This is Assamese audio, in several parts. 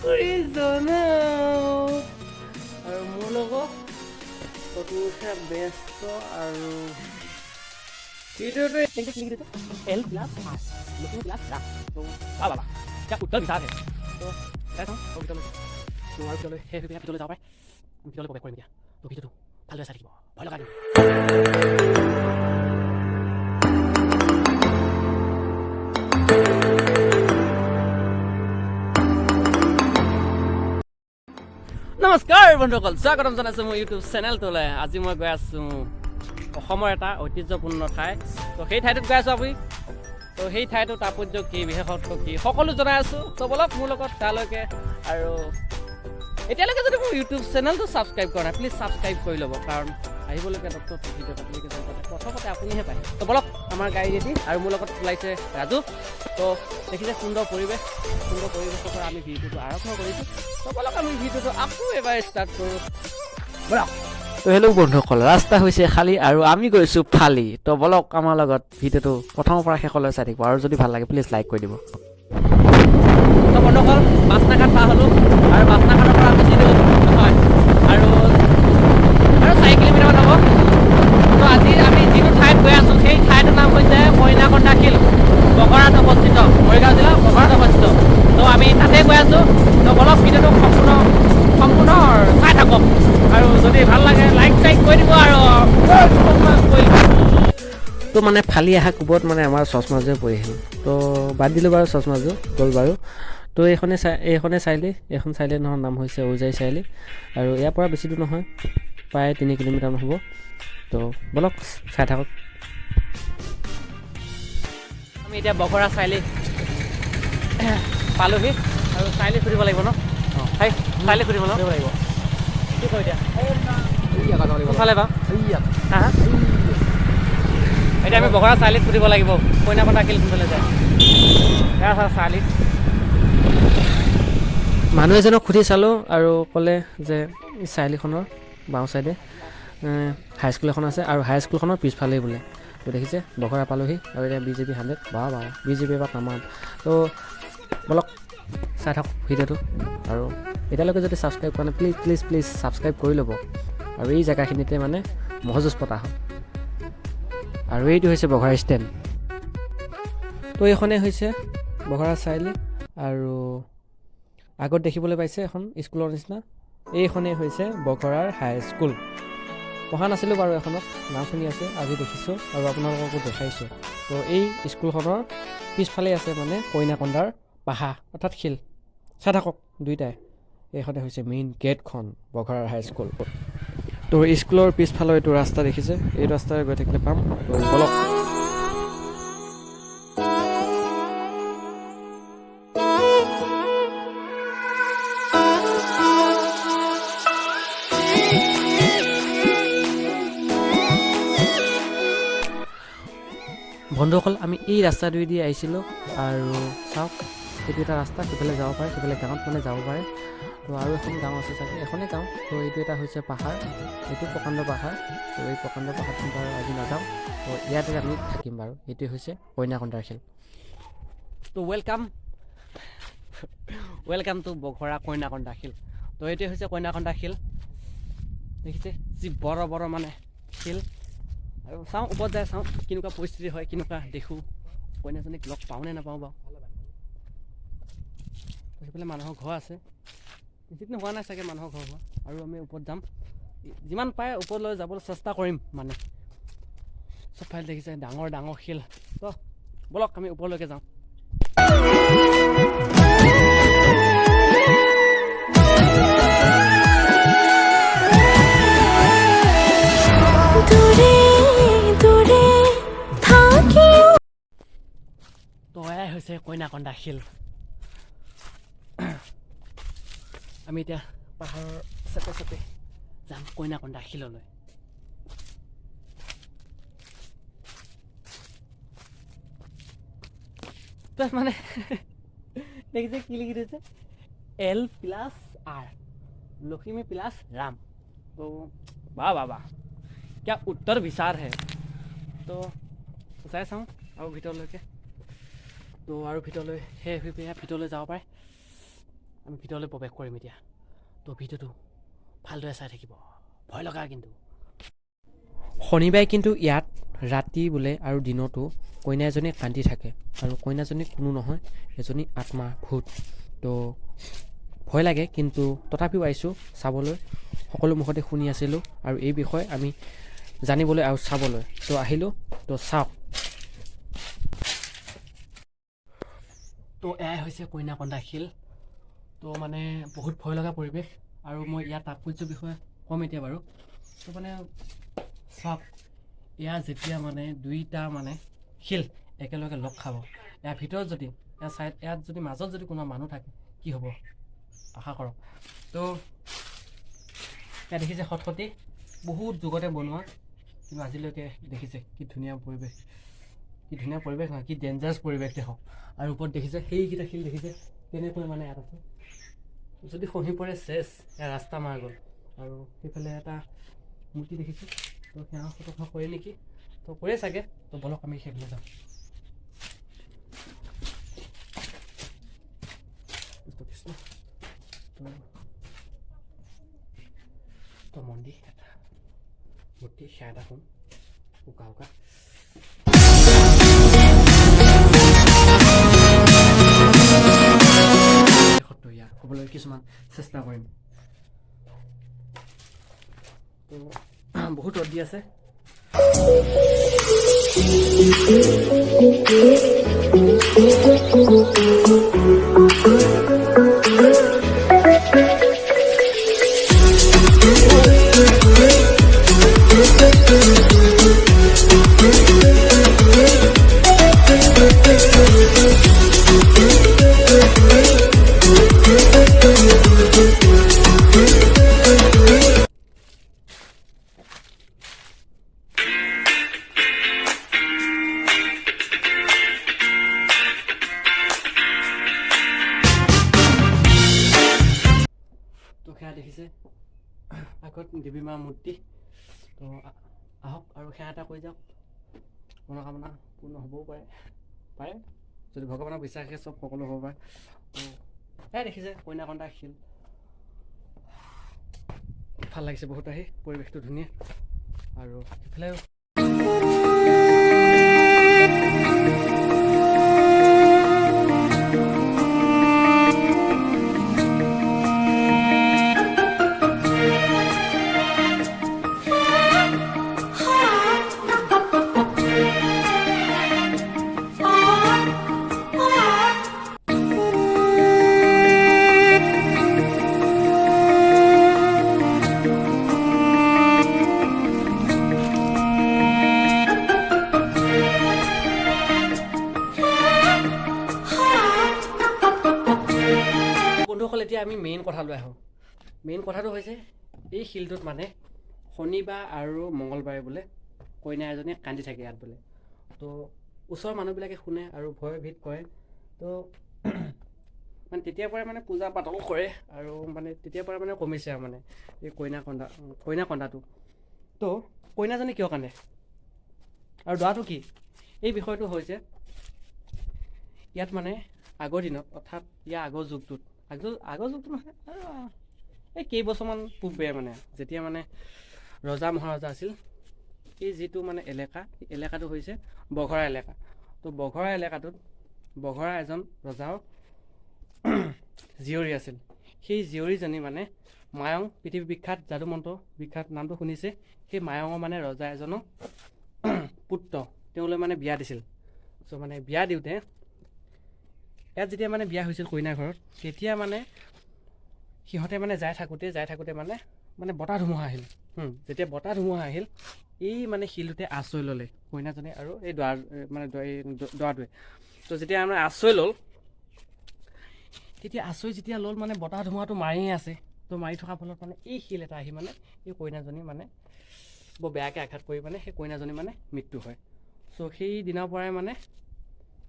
কৰি জনাওঁ। আৰু মোৰ লগত ফটো ব্যস্ত আৰু ভিডিঅ'টো L plus R, Lakshmi plus Ram. তো বাহ বাহ, क्या उत्तर विचार है। তো যাই চাওঁ আৰু ভিতৰলৈ। তো আৰু ভিতৰলৈ, সেই ভিতৰলৈ যাব পাৰে। আমি ভিতৰলৈ প্ৰৱেশ কৰিম এতিয়া। তো ভিডিঅ'টো ভালদৰে চাই থাকিব, ভয় লগা কিন্তু। নমস্কাৰ বন্ধুসকল, স্বাগতম জনাইছোঁ মোৰ ইউটিউব চেনেলটোলৈ। আজি মই গৈ আছোঁ অসমৰ এটা ঐতিহ্যপূৰ্ণ ঠাই। তো সেই ঠাইটোত গৈ আছোঁ আপুনি। তো সেই ঠাইটোৰ তাৎপৰ্য কি, বিশেষত্ব কি, সকলো জনাই আছোঁ। তো ব'লক মোৰ লগত তালৈকে। আৰু এতিয়ালৈকে যদি মোৰ ইউটিউব চেনেলটো ছাবস্ক্ৰাইব কৰা নাই, প্লিজ ছাবস্ক্ৰাইব কৰি ল'ব, কাৰণ আহিবলগীয়া ডক্টৰ ভিডিঅ' এপ্লিকেশ্যন তাতে প্ৰথমতে আপুনিহে পায়। তো ব'লক, আমাৰ গাড়ী ৰেডি আৰু মোৰ লগত ওলাইছে ৰাজু। তো দেখিছে সুন্দৰ পৰিৱেশ, সুন্দৰ পৰিৱেশৰ পৰা আমি ভিডিঅ'টো আৰম্ভ কৰিছোঁ। তো ব'লক, আমি ভিডিঅ'টো আকৌ এবাৰ ষ্টাৰ্ট কৰোঁ, ব'লক। তো হেল্ল' বন্ধুসকল, ৰাস্তা হৈছে খালী আৰু আমি গৈছোঁ ফালি। তো ব'লক আমাৰ লগত, ভিডিঅ'টো প্ৰথমৰ পৰা শেষলৈ চাই থাকিব আৰু যদি ভাল লাগে প্লিজ লাইক কৰি দিব। তো বন্ধুসকল, বাছনাঘাট পাৰ হ'লোঁ আৰু বাছনাঘাটৰ পৰা বেছি দূৰ নহয় আৰু আৰু 4 কিলোমিটাৰমান হ'ব। তো আজি আমি যিটো ঠাইত গৈ আছোঁ, সেই ঠাইটোৰ নাম হৈছে কইনাকন্দা শিল, বঘৰাত অৱস্থিত, মৰিগাঁও জিলা বঘৰাত অৱস্থিত। তো আমি তাতে গৈ আছোঁ। তো ব'লক, ভিডিঅ'টো সম্পূৰ্ণ সম্পূৰ্ণ চাই থাকক আৰু যদি ভাল লাগে লাইক চাইক কৰি দিব আৰু কৰি দিব। তো মানে ফালি অহা কোবত মানে আমাৰ চশমাযোৰ পৰি আহিল। তো বাদ দিলোঁ বাৰু, চশমাযোৰ গ'ল বাৰু। তো এইখনে চাই, এইখনে চাৰিআলি, এইখন চাৰিআলি নহয়, নাম হৈছে ঔজাই চাৰিআলি আৰু ইয়াৰ পৰা বেছি দূৰ নহয়, প্ৰায় 3 কিলোমিটাৰমান হ'ব। তো ব'লক, চাই থাকক। আমি এতিয়া বঘৰা চাৰিআলি পালোহি আৰু চাৰিআলি সুধিব লাগিব ন? হাই, চাৰিআলি সুধিব ন লাগিব? কি কয় এতিয়া? কোনফালে বাৰু? হা হা, এতিয়া আমি বঘৰা চাৰিআলিত সুধিব লাগিব, কইনাকন্দা শিল কোনফালে যায়। এয়া চা চাৰিআলি। মানুহ এজনক সুধি চালোঁ আৰু ক'লে যে চাৰিআলিখনৰ বাওঁ চাইডে হাইস্কুল এখন আছে আৰু হাইস্কুলখনৰ পিছফালেই বোলে। তো দেখিছে, বঘৰা পালোহি আৰু এতিয়া বিজেপি 100। বাহ বাহ, বিজেপি এবাৰ তামাম। তো ব'লক, চাই থাকক ভিডিঅ'টো আৰু এতিয়ালৈকে যদি ছাবস্ক্ৰাইব কৰা নাই, প্লিজ প্লিজ প্লিজ ছাবস্ক্ৰাইব কৰি ল'ব। আৰু এই জেগাখিনিতে মানে ম'হ যুঁজ পতা হয় আৰু এইটো হৈছে বঘৰা ষ্টেণ্ড। তো এইখনেই হৈছে বঘৰা চাৰিআলি আৰু আগত দেখিবলৈ পাইছে এখন স্কুলৰ নিচিনা, এইখনেই হৈছে বঘৰাৰ হাই স্কুল। পঢ়া নাছিলোঁ বাৰু এখনত, নাম শুনি আছোঁ, আজি দেখিছোঁ আৰু আপোনালোককো দেখাইছোঁ। তো এই স্কুলখনৰ পিছফালে আছে মানে কইনাকন্দাৰ পাহা অৰ্থাৎ শিল। চাই থাকক দুইটাই। এইখনে হৈছে মেইন গেটখন বঘৰাৰ হাই স্কুল। তো স্কুলৰ পিছফালৰ এইটো ৰাস্তা দেখিছে, এই ৰাস্তাৰে গৈ থাকিলে পাম। তো ব'লক। বন্ধুসকল, আমি এই ৰাস্তাটোৱেদি আহিছিলোঁ আৰু চাওক, এইটো এটা ৰাস্তা, সিফালে যাব পাৰে, সিফালে গাঁৱত মানে যাব পাৰে। তো আৰু এখন গাঁও আছে চাগে, এখনেই গাঁও। তো এইটো এটা হৈছে পাহাৰ, এইটো প্ৰকাণ্ড পাহাৰ। তো এই প্ৰকাণ্ড পাহাৰখন বাৰু আজি নাযাওঁ। তো ইয়াতে আমি থাকিম বাৰু। এইটোৱে হৈছে কইনাকন্দাৰ শিল। তো welcome, welcome to Baghara Koinakanda শিল। তো এইটোৱে হৈছে কইনাকন্দা শিল। দেখিছে যি বৰ বৰ মানে শিল। আৰু চাওঁ, ওপৰত যাই চাওঁ কেনেকুৱা পৰিস্থিতি হয়, কেনেকুৱা দেখোঁ, কইনাজনীক লগ পাওঁ নে নাপাওঁ বাৰু। তো সেইফালে মানুহৰ ঘৰ আছে, বেছি দিন হোৱা নাই চাগে মানুহৰ ঘৰ হোৱা। আৰু আমি ওপৰত যাম, যিমান পাৰে ওপৰলৈ যাবলৈ চেষ্টা কৰিম। মানে চবফালে দেখিছে ডাঙৰ ডাঙৰ শিল। তো ব'লক, আমি ওপৰলৈকে যাওঁ। দূৰে দূৰে থাকিও তো এয়াই হৈছে কইনাকন্দা শিল। আমি এতিয়া পাহাৰৰ চেপে চেপে যাম কইনাকন্দা শিললৈ। তাত মানে দেখিছে কি লিখি থৈছে? L plus R, Lakshmi plus Ram. তো বাহ বাহ বাহ, क्या उत्तर विचार है। তো যাই চাওঁ আৰু ভিতৰলৈকে। তো আৰু ভিতৰলৈ, সেই ভিতৰলৈ যাব পাৰে। আমি ভিতৰলৈ প্ৰৱেশ কৰিম এতিয়া। তো ভিডিঅ'টো ভালদৰে চাই থাকিব, ভয় লগা কিন্তু। শনিবাৰে কিন্তু ইয়াত ৰাতি বোলে আৰু দিনতো কইনা এজনী কান্দি থাকে আৰু কইনাজনী কোনো নহয়, এজনী আত্মা, ভূত। তো ভয় লাগে, কিন্তু তথাপিও আহিছোঁ চাবলৈ। সকলো মুখতে শুনি আছিলোঁ আৰু এই বিষয়ে আমি জানিবলৈ আৰু চাবলৈ তো আহিলোঁ। তো চাওক। তো এয়াই হৈছে কইনাকন্দা শিল। তো মানে বহুত ভয় লগা পৰিৱেশ আৰু মই ইয়াৰ তাৎপৰ্যৰ বিষয়ে ক'ম এতিয়া বাৰু। তো মানে চাওক, ইয়াৰ যেতিয়া মানে দুইটা মানে শিল একেলগে লগ খাব, ইয়াৰ ভিতৰত যদি ইয়াৰ চাইড ইয়াত যদি মাজত যদি কোনোবা মানুহ থাকে, কি হ'ব আশা কৰক। তো ইয়াত দেখিছে খটখটি, বহুত যুগতে বনোৱা, কিন্তু আজিলৈকে দেখিছে কি ধুনীয়া পৰিৱেশ, কি ধুনীয়া পৰিৱেশ নহয়, কি ডেঞ্জাৰাছ পৰিৱেশ দেখক। আৰু ওপৰত দেখিছে সেইকেইটা শিল, দেখিছে কেনেকৈ মানে ইয়াত আছে। যদি খহি পৰে চেচ, ইয়াৰ ৰাস্তা মাৰ গ'ল। আৰু সেইফালে এটা মূৰ্তি দেখিছোঁ, তো সেৱা শুশ্ৰূষা কৰে নেকি, তো কৰে চাগে। তো বলক, আমি সেইফালে যাওঁ। কৃষ্ণ কৃষ্ণ। তো মন্দিৰ এটা মূৰ্তি, সেৱা এটা শুন উকা উকা। শেষত ইয়াৰ ক'বলৈ কিছুমান চেষ্টা কৰিম। তো বহুত ৰ'দ দি আছে। তো সেয়া দেখিছে আগত দেৱী মাৰ মূৰ্তি। তো আহক আৰু সেৱা এটা কৰি যাওক, মনোকামনা পূৰ্ণ হ'বও পাৰে পাৰে যদি ভগৱানক বিশ্বাস ৰাখে, চব সকলো হ'ব পাৰে। তো সেয়া দেখিছে কইনাকন্দা শিল। ভাল লাগিছে বহুত আহি, পৰিৱেশটো ধুনীয়া। আৰু সেইফালেও বন্ধুসকল, এতিয়া আমি মেইন কথালৈ আহোঁ। মেইন কথাটো হৈছে এই শিলটোত মানে শনিবাৰ আৰু মঙলবাৰে বোলে কইনা এজনীয়ে কান্দি থাকে ইয়াত বোলে। তো ওচৰৰ মানুহবিলাকে শুনে আৰু ভয় ভীত কৰে। তো মানে তেতিয়াৰ পৰাই মানে পূজা পাতলো কৰে আৰু মানে তেতিয়াৰ পৰা মানে কমিছে আৰু মানে এই কইনা কন্দাটো। তো কইনাজনী কিয় কান্দে আৰু দোৱাটো কি, এই বিষয়টো হৈছে ইয়াত মানে আগৰ দিনত, অৰ্থাৎ ইয়াৰ আগৰ যুগটোত, আগৰ যুগটো নহয় আৰু এই কেইবছৰমান পূৰ্বে মানে যেতিয়া মানে ৰজা মহাৰজা আছিল, এই যিটো মানে এলেকা, এই এলেকাটো হৈছে বঘৰা এলেকা। তো বঘৰা এলেকাটোত বঘৰা এজন ৰজাৰ জীয়ৰী আছিল। সেই জীয়ৰীজনী মানে মায়ং, পৃথিৱী বিখ্যাত যাদুমন্ত্ৰ বিখ্যাত, নামটো শুনিছে, সেই মায়ঙৰ মানে ৰজা এজনৰ পুত্ৰ, তেওঁলৈ মানে বিয়া দিছিল। চ' মানে বিয়া দিওঁতে ইয়াত যেতিয়া মানে বিয়া হৈছিল কইনা ঘৰত, তেতিয়া মানে সিহঁতে মানে যাই থাকোঁতে মানে মানে বতাহ ধুমুহা আহিল। যেতিয়া বতাহ ধুমুহা আহিল, এই মানে শিলটোতে আশ্ৰয় ল'লে কইনাজনী আৰু এই দৰা মানে এই দৰাটোৱে। তো যেতিয়া মানে আশ্ৰয় ল'ল, তেতিয়া আশ্ৰয় যেতিয়া ল'ল, মানে বতাহ ধুমুহাটো মাৰিয়ে আছে। তো মাৰি থকাৰ ফলত মানে এই শিল এটা আহি মানে এই কইনাজনী মানে বৰ বেয়াকৈ আঘাত কৰি মানে সেই কইনাজনী মানে মৃত্যু হয়। চ' সেই দিনাৰ পৰাই মানে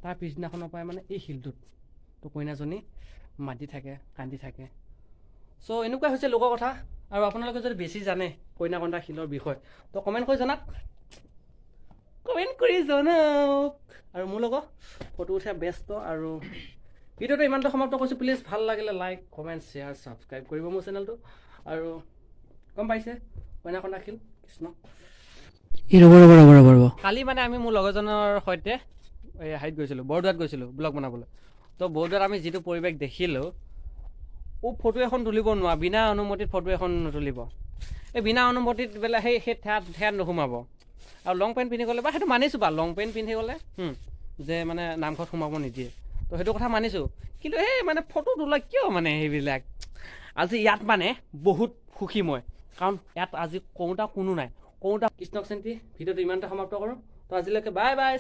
তাৰ পিছদিনাখনৰ পৰাই মানে এই শিলটোত তো কইনাজনী মাতি থাকে, কান্দি থাকে। চ' এনেকুৱা হৈছে লোকৰ কথা। আৰু আপোনালোকে যদি বেছি জানে কইনাকন্দা শিলৰ বিষয়ে, তো কমেণ্ট কৰি জনাওক, কমেণ্ট কৰি জনাওক। আৰু মোৰ লগত ফটো উঠা ব্যস্ত আৰু ভিডিঅ'টো ইমানতে সমাপ্ত কৰিছোঁ। প্লিজ ভাল লাগিলে লাইক, কমেণ্ট, শ্বেয়াৰ, ছাবস্ক্ৰাইব কৰিব মোৰ চেনেলটো। আৰু গম পাইছে, কইনাকন্দা শিল, কৃষ্ণ। এই ৰ'ব ৰ'ব ৰ'ব ৰ'ব ৰ'ব। কালি মানে আমি মোৰ লগৰজনৰ সৈতে এই হেৰিত গৈছিলোঁ, বৰদোৱাত গৈছিলোঁ ব্লগ বনাবলৈ। তো বৰদোৱাত আমি যিটো পৰিৱেশ দেখিলোঁ, ফটো এখন তুলিব নোৱাৰা, বিনা অনুমতিত ফটো এখন নুতুলিব। এই বিনা অনুমতিত বোলে সেই ঠাইত নোসোমাব। আৰু লং পেণ্ট পিন্ধি গ'লে বা সেইটো মানিছোঁ বা লং পেণ্ট পিন্ধি গ'লে যে মানে নামঘৰত সোমাব নিদিয়ে, তো সেইটো কথা মানিছোঁ। কিন্তু এই মানে ফটো তোলা কিয় মানে সেইবিলাক? আজি ইয়াত মানে বহুত সুখী মই, কাৰণ ইয়াত আজি কওঁতা কোনো নাই, কওঁতা। কৃষ্ণক চিন্তি ভিডিঅ'টো ইমানতে সমাপ্ত কৰোঁ। তো আজিলৈকে বাই বাই।